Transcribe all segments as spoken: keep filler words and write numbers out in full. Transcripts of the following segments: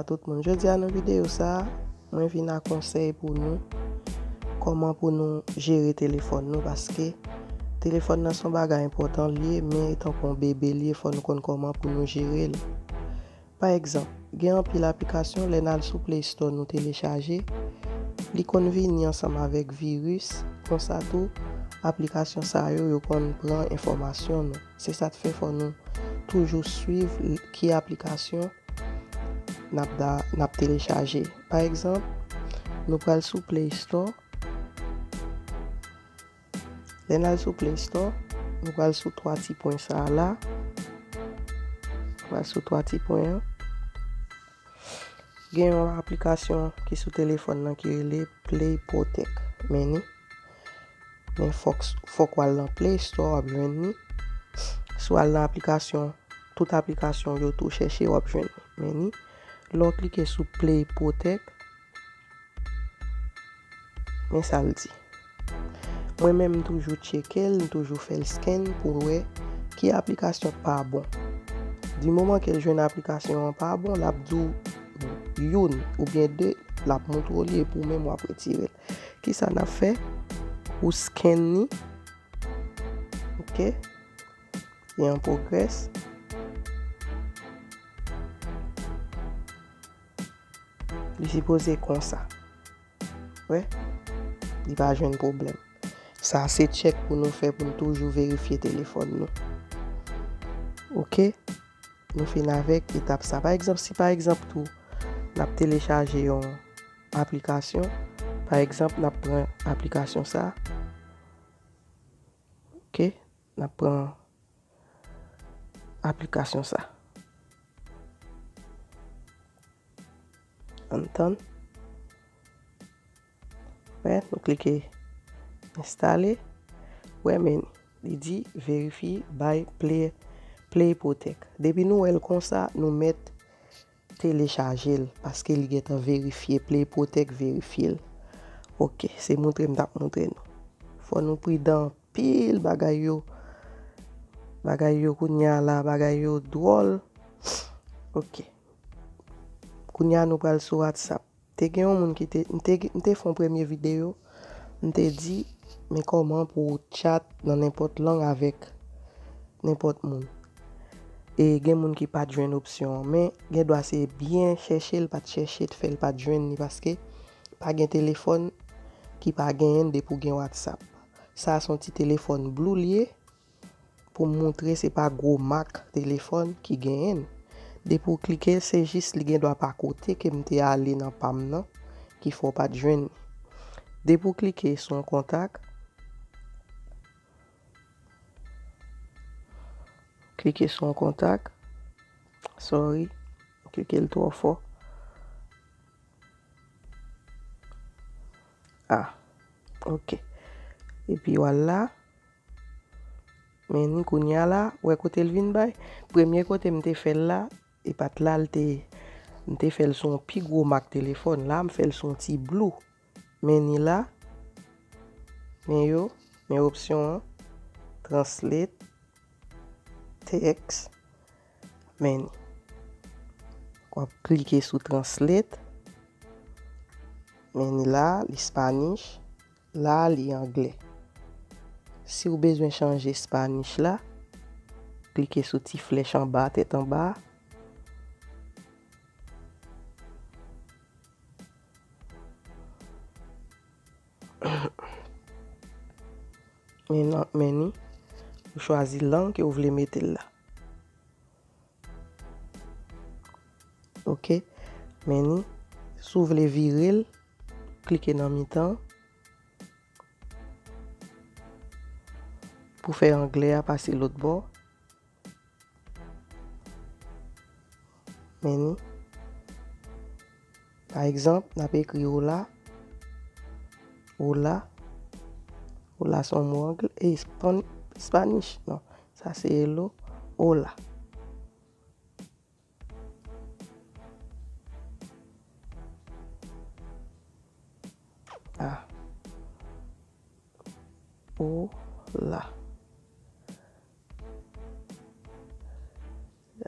Tout moun. Jodi a nan videyo sa a, mwen vin a konsèy pou nou, kòman pou nou jere telefòn nou, paske telefòn nan se yon bagay enpòtan l ye, men tankou yon bebe l ye, fò nou konn kòman pou nou jere l. Pa egzanp, gen anpil aplikasyon, lè n al sou Play Store nou telechaje, li konn vini ansanm avèk viris, konsa tou, aplikasyon sa yo, yo konn pran enfòmasyon nou. Se sa k fè fò nou toujou swiv ki aplikasyon n ap da-, n ap telechaje. Pa egzanp, nou pral sou Play Store. Lè n al sou Play Store, nou pral sou twa ti pwen sa a la. Nou pral sou twa ti pwen an. Gen yon aplikasyon ki sou telefòn nan ki rele Play Protect. Men ni. Men fòk, fòk w al nan Play Store, w ap jwenn ni. Si w al nan aplikasyon, tout aplikasyon yo tou chèche, w ap jwenn ni. Men ni. Lè w klike sou Play Protect, men sa l di. Mwen menm, m toujou tcheke l, m toujou fè l scan pou wè ki aplikasyon k pa bon. Di moman ke l jwenn aplikasyon an pa bon, l ap di w youn oubyen de, l ap montre w li, epi w menm w ap retire l. Kisa n ap fè? Ou scan ni. Oke. E an progrès. Li sipoze konsa. Wè, li pa jwenn pwoblèm. Sa se tchèk pou nou fè, pou nou toujou verifye telefòn nou. Oke? Nou fin avèk etap sa. Pa egzanp, si pa egzanp tou, n ap telechaje yon aplikasyon, pa egzanp, n ap pran aplikasyon sa. Oke? N ap pran aplikasyon sa. Ann tann. Wè, nou klike enstale. Wè, men li di verify by Play, Play Protect. Depi nou wè l konsa, nou mèt telechaje l, paske li gentan verifye, Play Protect verifye l. Oke, se montre m t ap montre nou. Fò nou pridan anpil bagay yo. Bagay yo kounye a la, bagay yo dwòl. Oke. Kounye a nou pral sou WhatsApp. Te gen yon moun ki te, m te, m te fè yon premye videyo, m te di, men kòman pou w chat nan nenpòt lang avèk nenpòt moun. E gen moun ki pa t jwenn opsyon an, men gen dwa se byen chèche l pa t chèche, t fè l pa t jwenn li, paske pa gen telefòn ki pa genyen l depi w gen WhatsApp. Sa a se yon ti telefòn Blue l ye, pou m montre se pa gwo mak telefòn ki genyen l. Depi w klike, se jis li gen dwa pa kote ke m te ale nan pa m nan, ki fè w pa t jwenn li. Depi w klike sou yon kontak, klike sou yon kontak, sorry, klike l twò fò. Ah, oke. Epi w al la. Men ni kounye a la, wè kote l vin bay. Premye kote m te fè l la, e pa t la l te, m te fè l sou yon pi gwo mak telefòn. La, m fè l sou yon ti Blue. Men ni la, men yo, men opsyon an, translate, text, men ni. W ap klike sou translate. Men ni la, li Spanish. La, li anglè. Si w bezwen chanje Spanish la, klike sou ti flèch anba, tèt anba a. Men nan, men ni, ou chwazi lang ke w vle mete l la. Oke. Men ni, si w vle vire l, klike nan mitan. Pou fè anglè a pase lòt bò. Men ni. Pa egzanp, n ap ekri hola. Hola. Hola se yon mo anglè. E span-, Spanish. Non. Sa se hello. Hola. Ah. Hola.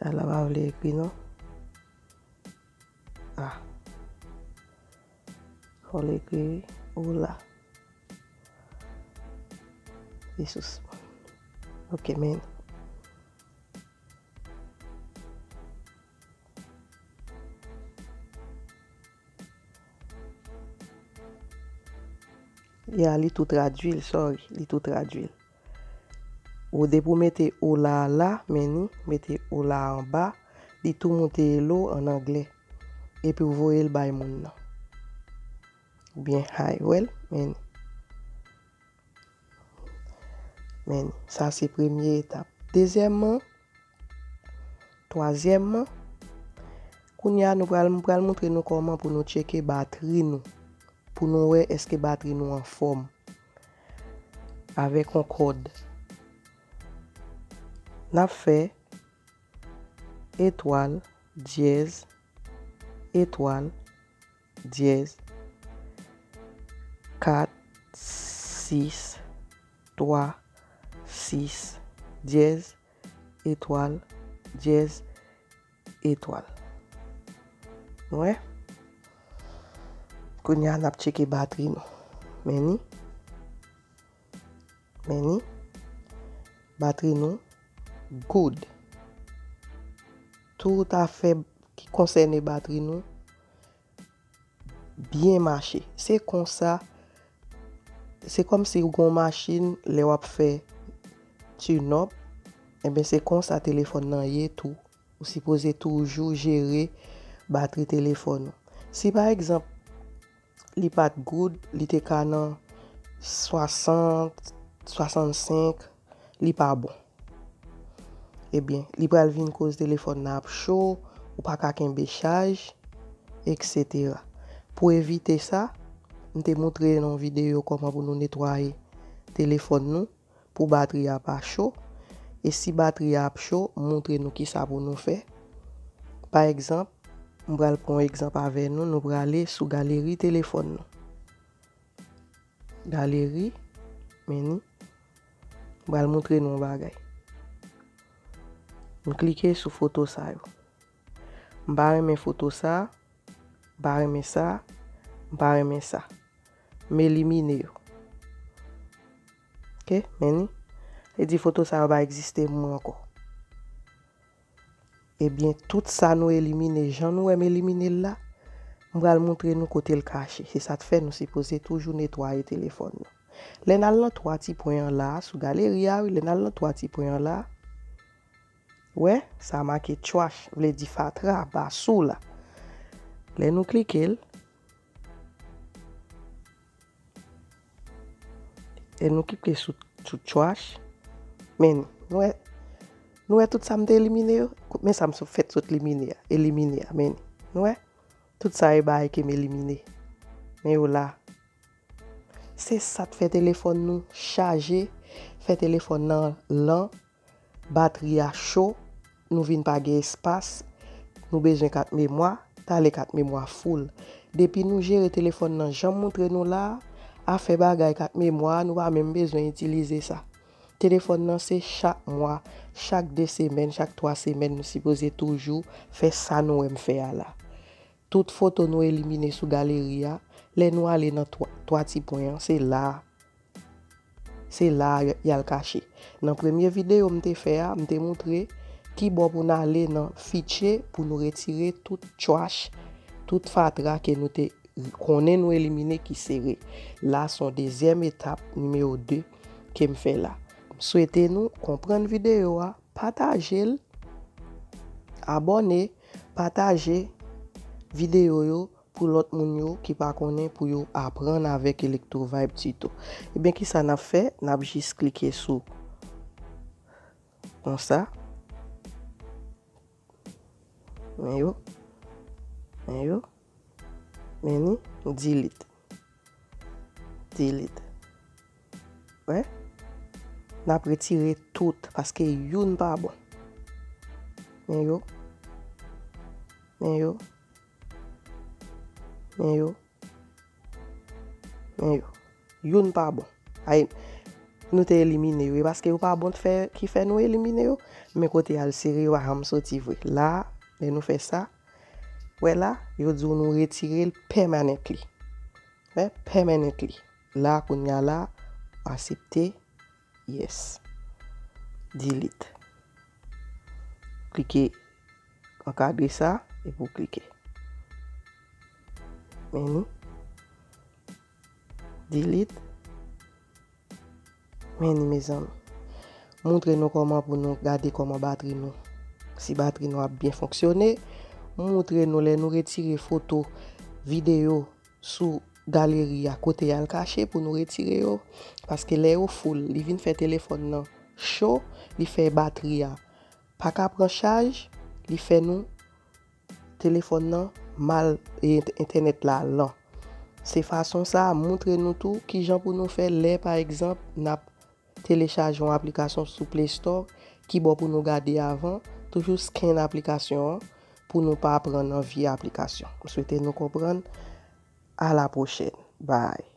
Ala pa vle ekri non. Fò l ekri hola. Jesús. Ok, men. Ya, li tou tradui l, sorry, li tou tradui l. Ou depi w mete hola a la, men ni, mete hola a anba, li tou moute hello an anglè. Epi w voye l bay moun nan. Oubyen hi, w wè l, men ni. Men ni, sa se premye etap. Dezyèmman, twazyèmman, kounye a nou pral, m pral montre nou kòman pou nou tcheke batri nou, pou nou wè èske batri nou anfòm avèk yon kòd. N ap fè etwal, dyèz, etwal, dyèz, kat, sis, twa, sis, dyèz, etwal, dyèz, etwal. Nou wè? Kounye a, n ap tcheke batri nou. Men ni. Men ni. Batri nou good. Tout afè ki konsène batri nou byen mache. Se konsa, se kòmsi w gen yon machin, lè w ap fè tune up, enben se konsa telefòn nan ye tou. Ou sipoze toujou jere batri telefòn ou. Si pa egzanp, li pa t good, li te ka nan swasant, swasannsenk, li pa bon. Ebyen, li pral vin koz telefòn nan ap cho, ou pa ka kenbe chaj, etsetera. Pou evite sa, m te montre nan yon videyo kòman pou nou netwaye telefòn nou pou batri a pa cho. E si batri a ap cho, m montre nou kisa pou nou fè. Pa egzanp, m pral pran yon egzanp avè nou, nou prale sou galeri telefòn nou. Galeri, men ni. M pral montre nou yon bagay. M klike sou foto sa yo. M pa renmen foto sa, m pa renmen sa, m pa renmen sa. M elimine yo. Ok, men ni. Li di foto sa yo pa egziste pou mwen ankò. Ebyen, tout sa nou elimine, jan nou wè m elimine l la, m pral montre nou kote l kache. Se sa k fè nou sipoze toujou netwaye telefòn nou. Lè n al nan twa ti pwen an la, sou galeri a, wi, lè n al nan twa ti pwen an la, wè, sa make trash, vle di fatra, basou la. Lè nou klike l, E nou ki ke sou, sou trash. Men, nou wè, nou wè tout sa m te elimine yo? Men sa m sot fèt sot elimine a, elimine a, men, nou wè? Tout sa e bagay ke m elimine. Men yo la. Se sa k fè telefòn nou chaje, fè telefòn nan lan, batri a cho, nou vin pa gen espas, nou bezwen kat memwa, talè kat memwa full. Depi nou jere telefòn nan jan m montre nou la a, afè bagay kat memwa a, nou pa menm bezwen itilize sa. Telefòn nan se chak mwa, chak de semèn, chak twa semèn, nou sipoze toujou fè sa nou wè m fè a la. Tout foto nou elimine sou galeri a, lè nou ale nan twa, twa ti pwen an, se la a. Se la a y-, y al kache. Nan premye videyo m te fè a, m te moutre kibò pou n ale nan fichye pou nou retire tout trash, tout fatra ke nou te konnen nou elimine ki sere. La se yon dezyèm etap, nimewo de, ke m fè la. M swete nou konprann videyo a, pataje l, abòne, pataje videyo yo pou lòt moun yo ki pa konnen pou yo aprann avèk Electro Vibe Tuto. Ebyen, kisa n ap fè? N ap jis klike sou konsa. Men yo. Men yo. Men ni. Delete. Delete. Wè? N ap retire tout, paske youn pa bon. Men yo. Men yo. Men yo. Men yo. Youn pa bon. Ay, nou te elimine yo. E paske yo pa bon fè, ki fè nou elimine yo. Men kote al sere yo pa janm soti vre. La, lè nou fè sa, wè la, yo di w nou retire l permanently. Men, permanently. La, kounye a la, aksepte, yes. Delete. Klike ankadre sa, epi w klike. Men ni. Delete. Men ni, mezanmi. Moutre nou kòman pou nou gade kòman batri nou. Si batri nou ap byen fonksyone, moutre nou lè nou retire foto, videyo sou galeri a, kote y al kache pou nou retire yo. Paske lè yo full, li vin fè telefòn nan cho, li fè batri a pa ka pran chaj, li fè nou telefòn nan mal e ent- entènèt la lan. Se fason sa a moutre nou tou kijan pou nou fè lè, pa egzanp, n ap telechaje yon aplikasyon sou Play Store, ki bò pou nou gade avan, toujou scan aplikasyon an pou nou pa pran nan vye aplikasyon. M swete nou konprann. A la pwochèn. Bye.